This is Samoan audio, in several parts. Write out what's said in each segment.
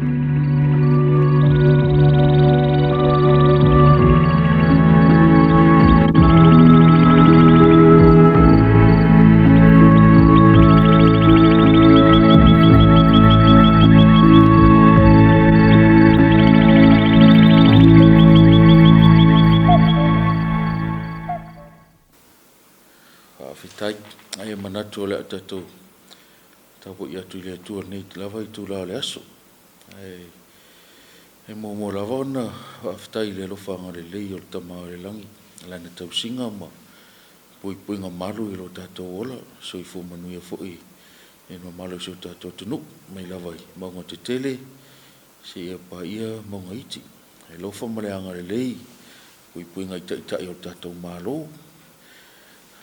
Faafetai. Ae manatu o le a tatou tapuai atu i le Atua i lenei lava itula o le aso. Ae e muamua lava ona faafetai i le alofa agalelei o le Tama o le Lagi i Lana tausiga ma puipuiga malu i lo tatou ola, soifua manuia foi i le mamalu o si o tatou atunuu, mai lava i mauga tetele seia paia mauga iti. Le alofa ma le agalelei i puipuiga i Taitai o le tatou Malo,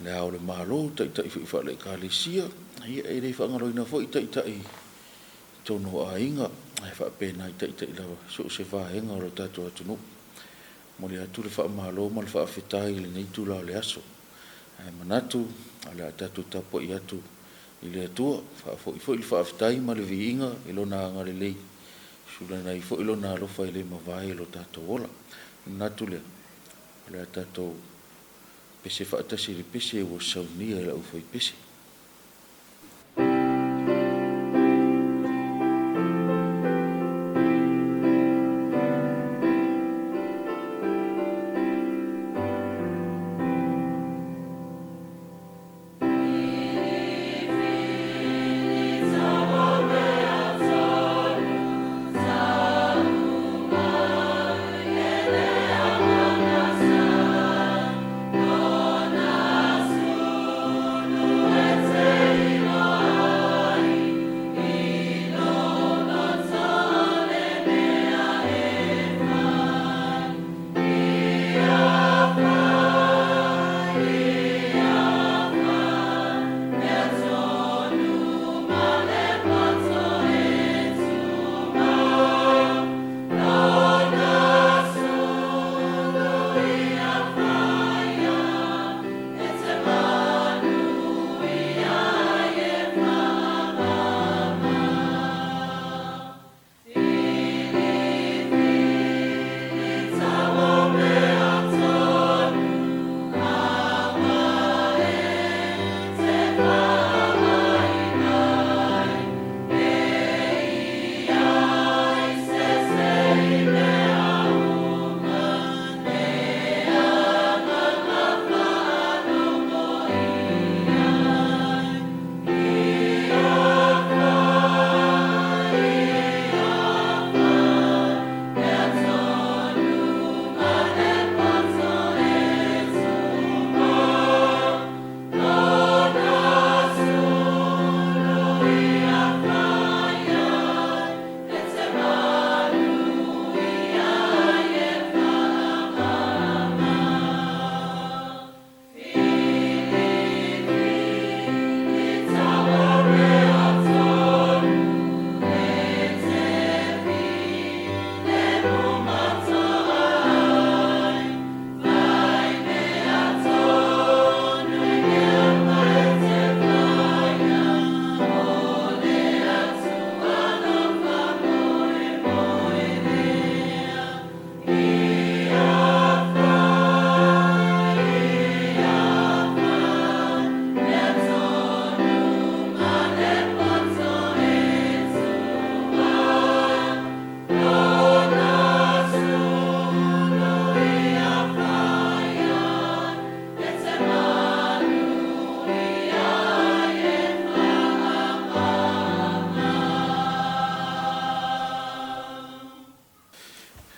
Le Ao o le Malo, Taitai foi faale-Ekalesia, ia e le faagaloina foi Taitai i totonu o aiga, ae faapena i Taitai lava i so o se vaega o le tatou atunuu. E momoli atu le faamalo ma le faafetai i lenei itula o le aso. Ae manatu o le a tatou tapuai atu i le Atua, faafoi foi le faafetai ma le viiga i Lona agalelei, sula ai foi Lona alofa e le mavae i lo tatou ola. Ona manatu lea, o le a tatou pese faatasi i le pese ua saunia e le aufaipese.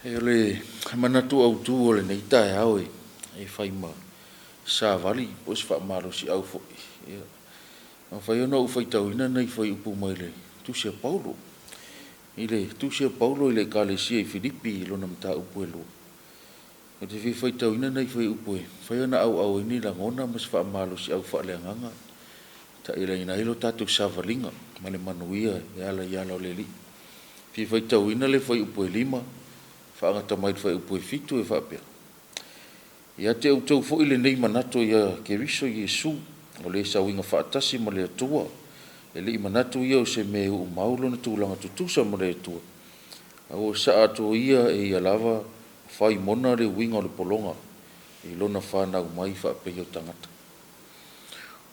O le manatu autu o lenei taeao e fai ma savali po o se faamalosiau foi, e mafai ona ou faitauina nai fuaiupu mai le Tusi a Paulo. I le Tusi a Paulo i le Ekalesia i Filipi i lona mataupu e 2, ou te fia faitauina nai fuaiupu e mafai ona auau ai ni lagona ma se faamalosiau faaleagaga e ta'ilaina ai lo tatou savaliga ma le manuia e ala i ala o le Alii. E fia faitauina le fuaiupu e 5 faagata mai i le fuaiupu e 7 e faapea: Ia te outou foi lenei manatu ia Keriso Iesu, o le sauiga faatasi ma le Atua, e le i manatu ia o se mea e uumau lona tulaga tutusa ma le Atua, A ua sa'a atoia e ia lava Faimona le uiga o le pologa i lona fanau mai faapeia o tagata.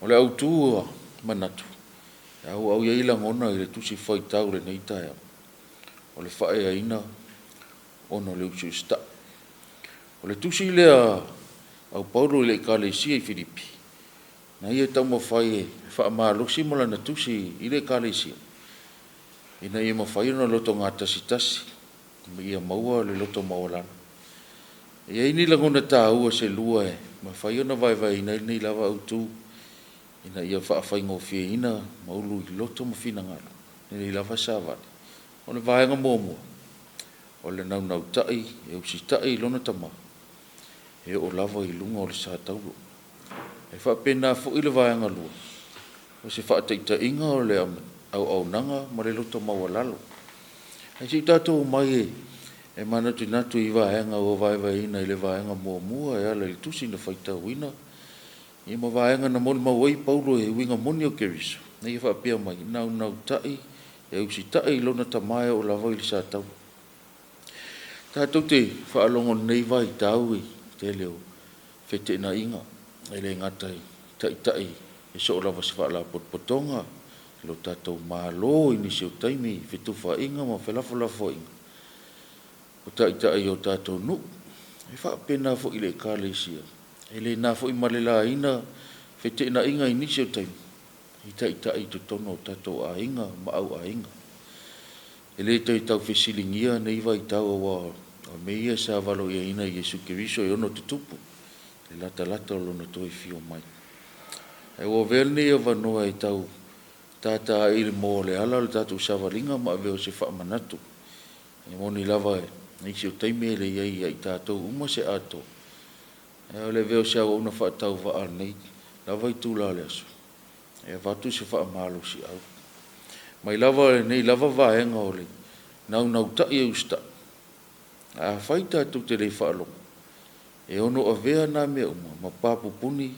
O le autu manatu, e auau i ai lagona i le tusi faitau i lenei taeao, o le faaeaina ona o le usiusita'i. O le tusi lea a Paulo i le Ekalesia i Filipi, na ia taumafai e faamalosi ma lana tusi i le Ekalesia, ina ia mafai ona lotogatasitasi ma ia maua le loto maualalo. E i ai ni lagona taua se lua e mafai ona vaevaeina ai lenei lava autu ina ia faafaigofieina ma ulu i loto ma finagalo lenei lava savali. O le vaega muamua, o le naunautai e usitai i lona tama e oo lava i luga o le sa tauro. E faapena foi le vaega lua, o se faataitaiga o le auaunaga ma le loto maualalo. Ae se i tatou omai e manatunatu i vaega ua vaevaeina i le vaega muamua e ala i le tusi na faitauina, ia ma vaega na molimau ai Paulo i uiga moni o Keriso, na ia faapea mai, naunautai e usitai i lona tama e oo lava i le sa tauro. Tatou te faalogo i lenei vaitau i le tele o feteenaiga, e le gata i Taitai e soo lava o se Faalapotopotoga, lo tatou Malo i nisi o taimi i fetufaaiga ma felafolafoaiga, o Taitai o tatou nuu. E faapena foi i le Ekalesia, e le na foi ma le laina feteenaiga i nisi o taimi i Taitai i totonu o tatou aiga ma auaiga. E le toe tau fesiligia nei vaitau aua o mea ia sa valoiaina e Iesu Keriso e ono tutupu i le latalata o Lona toe afio mai. Ae ua avea lenei avanoa e tau tata ai i le moa o le ala le tatou savaliga ma avea o se faamanatu. E moni lava o nisi o taimi e leai ia i tatou uma se atoa, ae o le avea o se auauna faatauvaa i lenei lava itula o le aso, e avatu se faamalosiau. Mai lava i lenei lava vaega o le naunautai e usitai, afai tatou te le faalogo, e ono avea na mea uma ma pa pupuni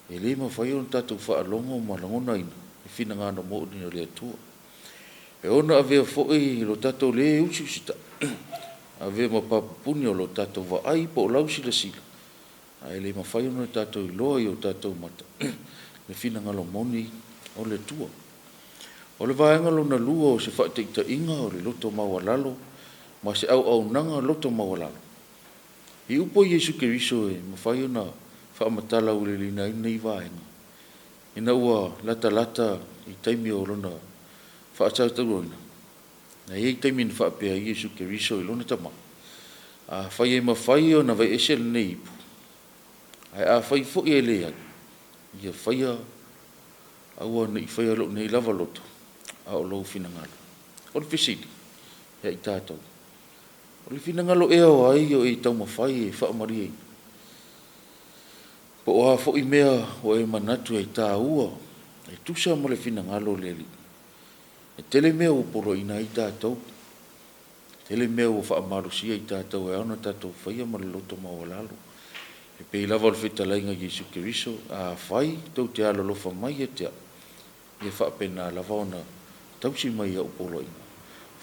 e le mafai ona tatou faalogo ma lagonaina le finagalo moni o le Atua. E ono avea foi lo tatou le usiusitai, avea ma pa pupuni o lo tatou vaai po o lau silasila, ae le mafai ona tatou iloa i o tatou mata le finagalo moni o le Atua. O le vaega lona lua o se faataitaiga o le loto maualalo ma se auaunaga loto maualalo. I upu a Iesu Keriso e mafai ona faamatala auiliiliina ai lenei vaega, ina ua latalata i taimi o Lona faasalosaloina, na i ai taimi na faapea ai Iesu Keriso i Lona Tama, afai e mafai ona aveese lenei ipu, ae afai foi e leai, ia faia, aua ne i faia lou nei lava loto, a o lou finagalo. O le fesili ia i tatou, o le finagalo ea o ai o e taumafai e faamalieina? Po o a foi mea ua e manatu e taua e tusa ma le finagalo o le Alii, e tele mea ua poloaiina ai tatou, e tele mea ua faamalosia i tatou e ao ona tatou faia ma le loto maualalo. E pei lava o le fetalaiga a Iesu Keriso, afai tou te alolofa mai ia te au, ia faapena lava ona tausi mai i au poloaiga.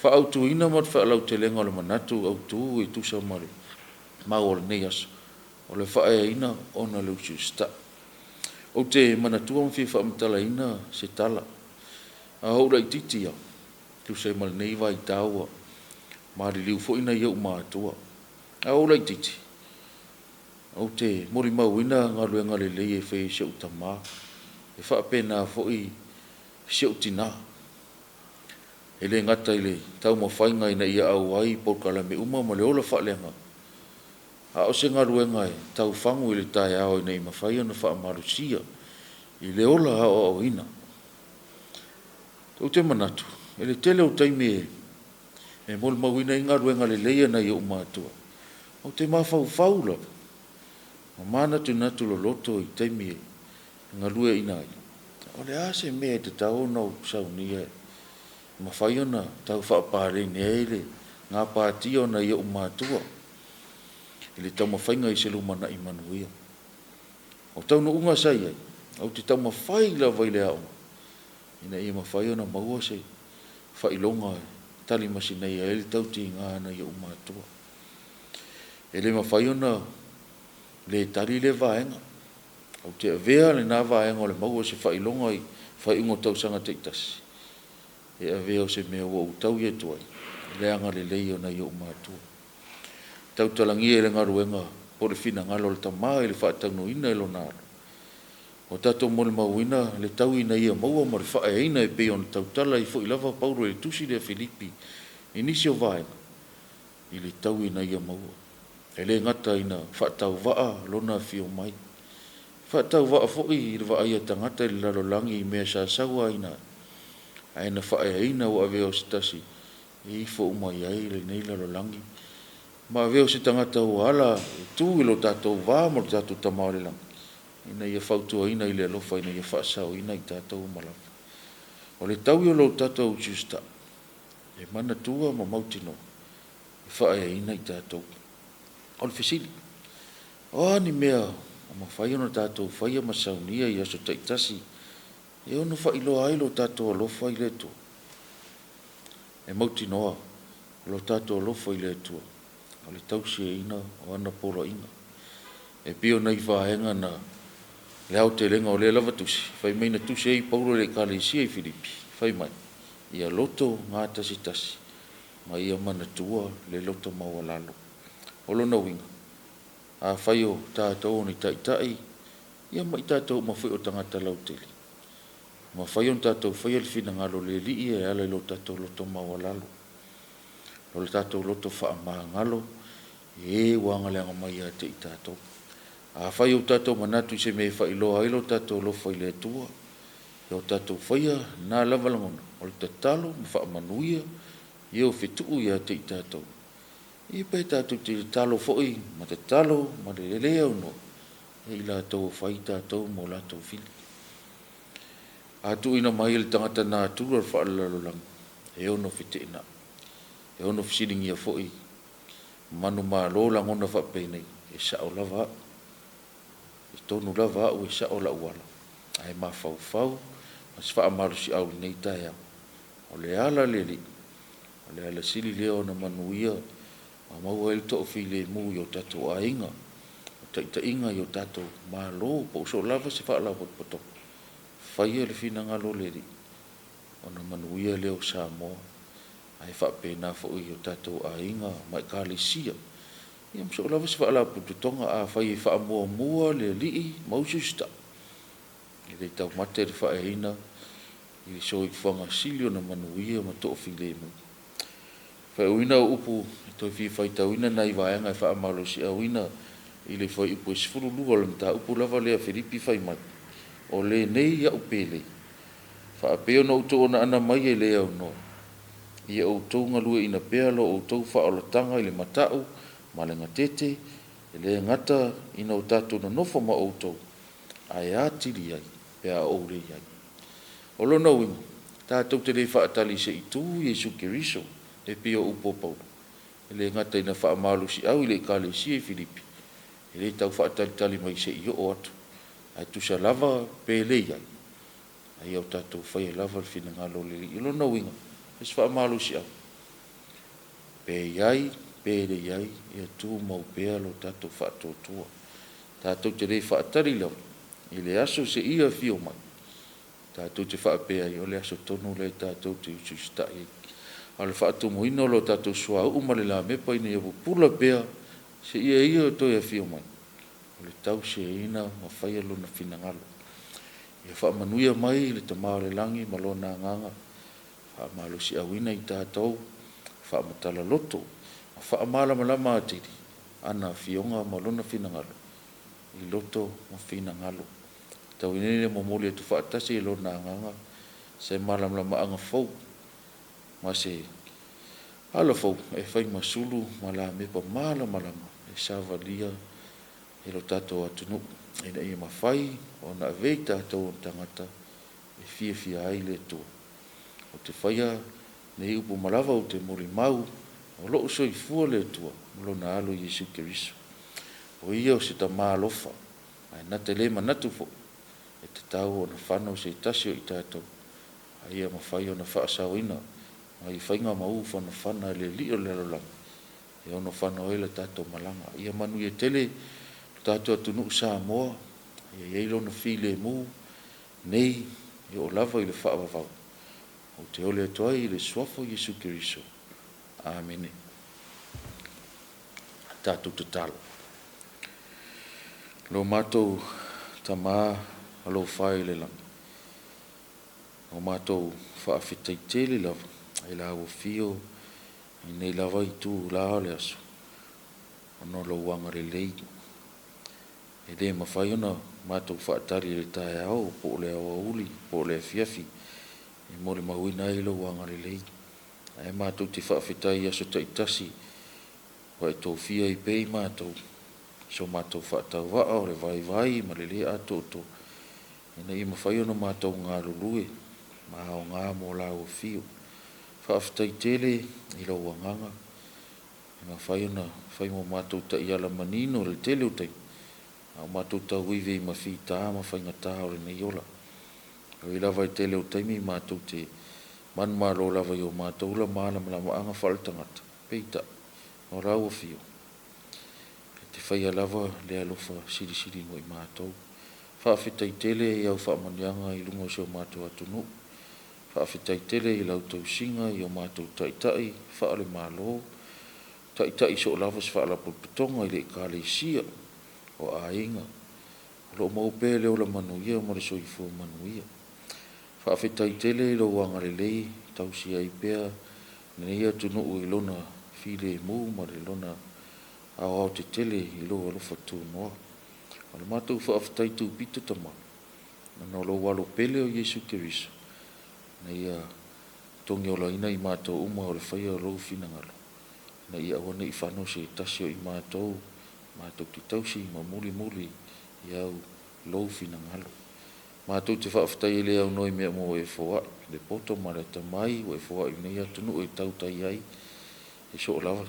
Faaautuina ma le faalautelega o le manatu autu e tusa ma le mau o lenei aso, o le faaeaina ona o le usiusitai. Ou te manatua ma fia faamatalaina se tala. A ou laitiiti lava, e tusa ai ma lenei vaitau ua maliliu foi nai ou matua. Ae ua ou laitiiti, ou te molimauina galuega lelei e faia e si ou tama, e faapena foi si ou tina. E le gata i le taumafaiga ina ia auai i polokalame uma ma le ola faaleagaga, a o se galuega e tau fagu i le taeao ina ia mafai ona faamalosia i le ola aoaoina. Ou te manatu, i le tele o taimi e molimauina ai galuega lelei a nai ou matua, ou te mafaufau lava ma manatunatu loloto i taimi e galueaiina ai, o le a se mea e tatau ona ou saunia e mafai ona tau faapaleni ai le gapatia o nai ou matua i le taumafaiga i se lumanai manuia. O taunuuga sa i ai, ou te taumafai lava i le aoga ina ia mafai ona maua se faailoga. talimasinaia ai le tautiga a nai ou matua. E le mafai ona le tali lea vaega. Ou te avea lena vaega o le maua o se faailoga i faaiuga o tausaga taitasi, e avea o se mea ua ou taui atu ai i le agalelei o nai ou matua. Tautalagia i le galuega po o le finagalo o le Tama i le faataunuuina e lona Alo, ua tatou molimauina le taui na ia maua ma le faaeaina e pei ona tautala ai foi lava Paulo i le tusi lea a Filipi i nisi o vaega i le taui na ia maua. E le gata ina faatauvaa lona afio mai, faatauvaa foi i le vaai a tagata i le lalolagi i mea sa sauaina ai, ae na faaeaina ua avea o se tasi e ifo uma i ai lenei lalolagi ma avea o se tagata ua ala e tu i lo tatou va ma lo tatou Tama o le lagi, ina ia fautuaina i le alofa ina ia faasaoina i tatou uma lava. O le taui o lo tatou usiusitai, e manatua ma mautinoa e faaeaina i tatou. O le fesili, o a ni mea o mafai ona tatou faia ma saunia i aso taitasi e ono faailoa ai lo tatou alofa i le Atua? E mautinoa o lo tatou alofa i le Atua o le tausiaina o ana poloaiga. E pei o nai vaega na le aotelega o lea lava tusi, fai mai na tusi ai Paulo i le Ekalesia i Filipi, fai mai, ia loto gatasitasi ma ia manatua le loto maualalo. O lona uiga, afai o tatou o ni taitai, ia ma i tatou uma foi o tagata lautele, e mafai ona tatou faia le finagalo o le Alii e ala i lo tatou loto maualalo, o le tatou loto faamagalo i e ua agaleaga mai ia te i tatou. Afai ua tatou manatu i se mea e faailoa ai lo tatou alofa i le Atua, ia o tatou faia lena lava lagona, o le tatalo ma faamanuia i e ua fetuu ia te i tatou. Ia pe tatou te tatalo foi ma tatalo ma le le aunoa e i latou ua fai tatou ma o latou fili. A tuuina mai e le tagata natura le faalelalolagi, e ono feteenai, e ono fesiligia foi manumalo lagona faapenei, e sao lava au, e tonu lava au, e sao lau ala. Ae mafaufau ma se faamalosiau i lenei taeao, o le ala o le Alii, o le ala sili lea ona manuia ma maua ai le toafilemu i o tatou aiga, o taitaiga i o tatou Malo, po o so o lava se faalapotopotoga, faia le finagalo o le Alii, ona manuia lea o Samoa, ae faapena foi i o tatou aiga ma Ekalesia, ia ma so o lava se faalapotopotoga. Afai e faamuamua le Alii ma usiusitai, e le taumate le faaeaina i le soifuaga sili ona manuia ma toafilemu. Faaiuina au upu e toe fia faitauina nai vaega e faamalosiauina i le fuaiupu e 12 o le mataupu lava lea a Filipi fai mai, o lenei au pele, faapea ona outou anaana mai e le aunoa, ia outou galueaiina pea lo outou faaolataga i le mata'u ma le gatete, e le gata ina o tatou nonofo ma outou, ae atili ai pe a ou le i ai. O lona uiga, tatou te le faatali se i tu Iesu Keriso, e pei o upu a Paulo, e le gata ina faamalosiau i le Ekalesia i Filipi, e le tau faatalitali mai se i oo atu, ae tusa lava pe le i ai, a ia o tatou faia lava le finagalo o le Alii. O lona uiga, o se faamalosiau, pe i ai pe le i ai, ia tumau pea lo tatou faatuatua. Tatou te le faatali lava i le aso seia afio mai, tatou te faapea ai, o le aso tonu lea tatou te usiusitai ai. A o le faatumuina o lo tatou suauu ma le lamepa ina ia pupula pea seia Ia toe afio mai, o le tausiaina ma faia Lona finagalo. Ia faamanuia mai le Tama o le lagi ma Lona Agaga, faamalosiauina i tatou, faamatala loto ma faamalamalama atili ana afioga ma Lona finagalo i loto ma finagalo. Tauina ia momoli atu faatasi e Lona Agaga se malamalamaaga fou ma se ala fou e fai ma sulu ma lamepa malamalama e savalia e lo tatou atunuu, ina ia mafai ona avea i tatou o tagata e fiafia ai le Atua. Ou te faia nei upu ma lava, ou te molimau, o lo o soifua le Atua ma Lona Alo Iesu Keriso. O Ia o se Tama alofa, ae na te le manatu foi e tatau ona fano se tasi o i tatou, a ia mafai ona faasaoina mai faiga ma u fanafana e le Alii o le lalolagi e ono fano ai le tatou malaga. Ia manuia tele lo tatou atunuu Samoa, ia i ai lona filemu nei e oo lava i le faavavau. Ou te ole atu ai i le Suafa o Iesu Keriso. Amene. Tatou tatalo. Lo matou Tamā alofa e i le lagi, o matou faafetai tele lava i lau afio i lenei lava itula o le aso, ona o lou agalelei. E le mafai ona matou faatali i le taeao po o le aoauli po o le afiafi e molimauina ai lou agalelei. Ae matou te faafetai i aso taitasi ua e tofia ai pea i matou i so matou faatauvaa o le vaivai ma le le atoatoa, ina ia mafai ona matou galulue ma aoga mo lau afio. Faafetai tele i lou agaga e mafai ona fai mo matou taiala manino i le tele o taimi, a o matou tauivi ai ma fita ma faigata o lenei ola. E ui lava i le tele o taimi matou te manumalo lava i o matou malamalamaaga faale-tagata, peitai, o lau afio, e te faia lava le alofa silisili mo i matou. Faafetai tele i au faamanuiaga i luga o si o matou atunuu. Faafetai tele i lau tausiga i o matou taitai faale-Malo, taitai i so o lava se faalapotopotoga i le Ekalesia, o aiga, o lo o maua pea le ola manuia ma le soifua manuia. Faafetai tele i lou agalelei e tausia ai pea lenei atunuu i lona filemu ma lona aoaotetele i lou alofa tunoa. O le matou faafetai tupito tama, ona o lou Alo pele o Iesu Keriso, ina ia togiolaina i matou uma o le faia o lou finagalo, ina ia aua ne i fano se tasi o i matou, matou te tausi ma mulimuli i au lou finagalo. Matou te faafetai e le aunoa i mea uma ua e foai, le poto ma le atamai ua e foai i lenei atunuu e tautai ai i so o lava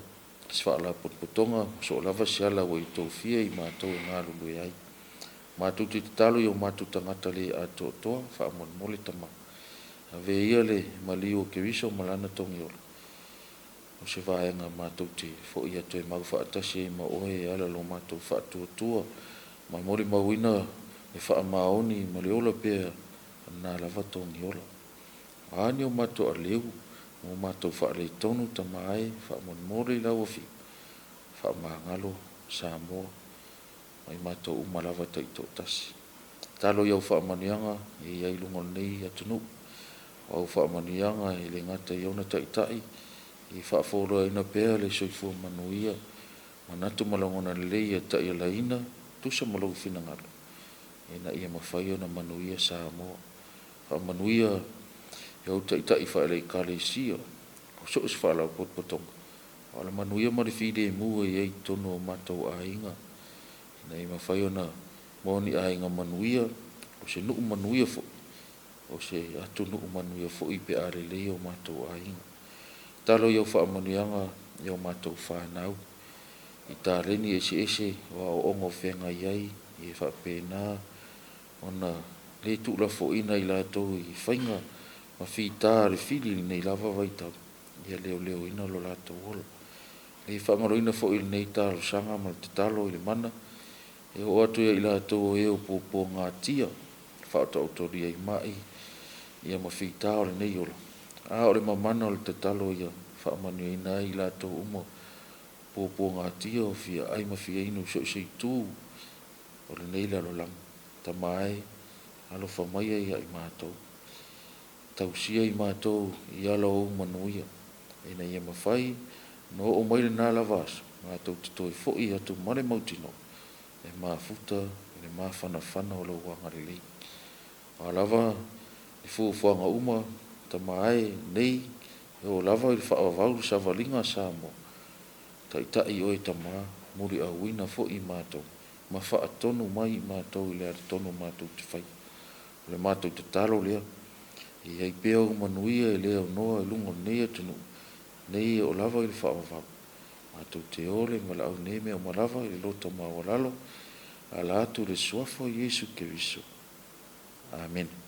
se faalapotopotoga, so o lava se ala ua e tofia i matou e galulue ai. Matou te tatalo i o matou tagata le atoatoa, faamolemole Tama, ave ia le maliu o Keriso ma lana togiola, o se vaega matou te foi atu e mau faatasi ai ma oe e ala i lo matou faatuatua ma molimauina le faamaoni ma le ola pea o lena lava togiola. O a ni o matou aleu ma o matou faaletonu Tama e, faamolemole i lau Afio, faamagalo Samoa ma i matou uma lava taitoatasi. Tatalo i au faamanuiaga e i ai i luga o lenei atunuu. O au faamanuiaga e le gata i ona taitai, ia faafoloaina pea le soifua manuia, manatu ma lagona lelei ia taialaina, tusa ma lou finagalo, ina ia mafai ona manuia Samoa. Faamanuia i au taitai faale-Ekalesia, o so o se faalapotopotoga, o le manuia ma le filemu e i ai i totonu o matou aiga, ina ia mafai ona maua ni aiga manuia, o se nuu manuia foi, o se atunuu manuia foi pe a lelei o matou aiga. Tatalo i au faamanuiaga i o matou fanau, i taleni eseese o aoaoga o feagai ai, ia faapena ona le tuulafoaiina i latou i faiga ma fita o le fili i lenei lava vaitau, ia leoleoina lo latou ola. E le faagaloina foi lenei talosaga ma le tatalo i le mana e oo atu ia i latou o e o puapuagatia, faataotolia i mai ia ma fita o lenei ola, a o le mamana o le tatalo ia faamanuiaina ai i latou uma puapuagatia o fia ai ma fia inu i so o se itu o lenei lalolagi. Tama e, alofa maia ia i matou, tausia i matou i ala o ou manuia, ina ia mafai ona oo mai lena lava aso, matou te toe foi atu ma le mautinoa e mafuta i le mafanafana o lou agalelei. O a lava ni fuafuaga uma, Tama e, nei e oo lava i le faavavau le savaliga a Samoa, taitai oe Tama, muliauina foi i matou ma faatonu mai i matou i le alatonu matou te faia. O le matou tatalo lea, e i ai pea ou manuia e le aunoa i luga o lenei atunuu, nei e oo lava i le faavavau, matou te o le valaau i nei mea uma lava i le loto maualalo, e ala atu i le suafa o Iesu Keriso. Amene.